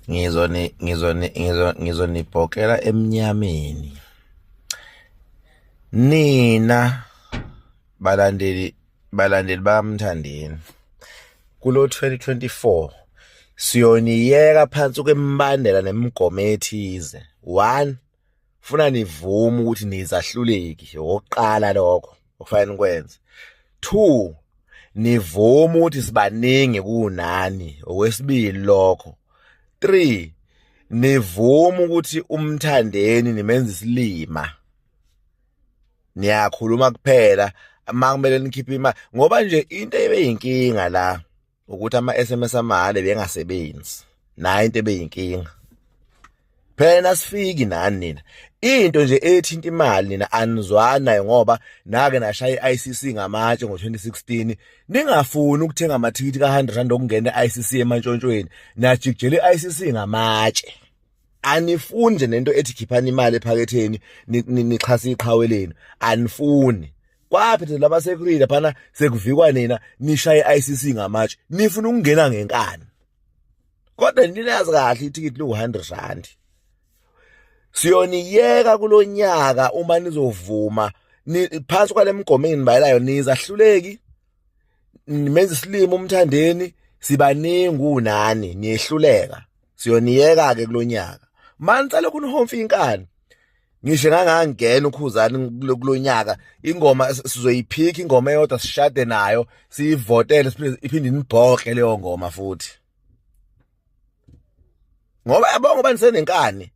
Ngizoni ngizoni ngizonibhokela emnyameni. Nina balandeli balandeli bakaMthandeni kulo 2024 siyoniyeka phansi kwemibandela nemigomo ethize. One, funa nivume ukuthi nizahluleki okokuqala lokho okufanele nikwenze. Two, nivume ukuthi sibaningi kunani okwesibili lokho. Three, nivume ukuthi uMthandeni nimenza isilima. Niyakhuluma kuphela uma kumele nikhiphe imali ngoba nje into ebeyinkinga la ukuthi ama-SMS amahhala ebengasebenzi nayo into ebeyinkinga phela nasifiki nani nina into nje ethinta imali nina anizwani nayo ngoba nake nashaya i-ICC ngamatshe ngo-2016 ningafuni ukuthenga amathikithi ka-100 rand okungena e-ICC emantshontshweni najikijela i-ICC ngamatshe anifuni nje nento ethi khiphani imali ephaketheni nixhase iqhawe lenu anifuni kwaphethe laba sekurile laphana sekuvikwa nina nishaye i-ICC ngamatshe nifuna ukungena ngenkani kodwa nilazi kahle ithikithi liwu-100 rand siyoniyeka kulonyaka uma nizovuma phansi kwale migomo enginibayelayo nizahluleki nimenza isilimo umthandeni sibaningi unani niyehluleka siyoniyeka ke kulonyaka mani lokhu nihomfa inkani ngisho ngangangena ukhuzani kulonyaka ingoma sizoyiphika ingoma eyodwa sishade nayo siyivotele iphinde inibhoke leyo ngoma futhi ngoba yabo ngoba nisenenkani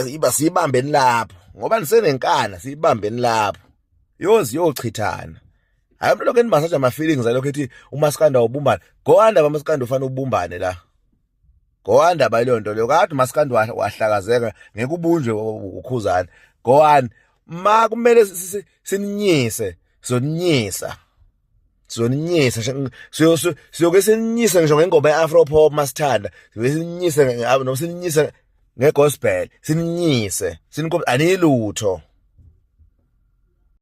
iba siyibambeni lapho ngoba nisenenkana siyibambeni lapho yozi yochithana hayi umuntu lokho enimasaja ama-feelings alokho ethi umasikandi awubumbane gowanda bamasikandi ufanele ubumbane la gowanda bayileyo nto leyo kade umasikandi wahlakazeka ngeke ubunjwe ukhuzane gowani ma kumele sininyise sizoninyisa sizoninyisa siyoke sininyise ngisho ngengoma ye-afro pop masithanda siyoke sininyise noma sininyise nge-gospel sininyise anilutho.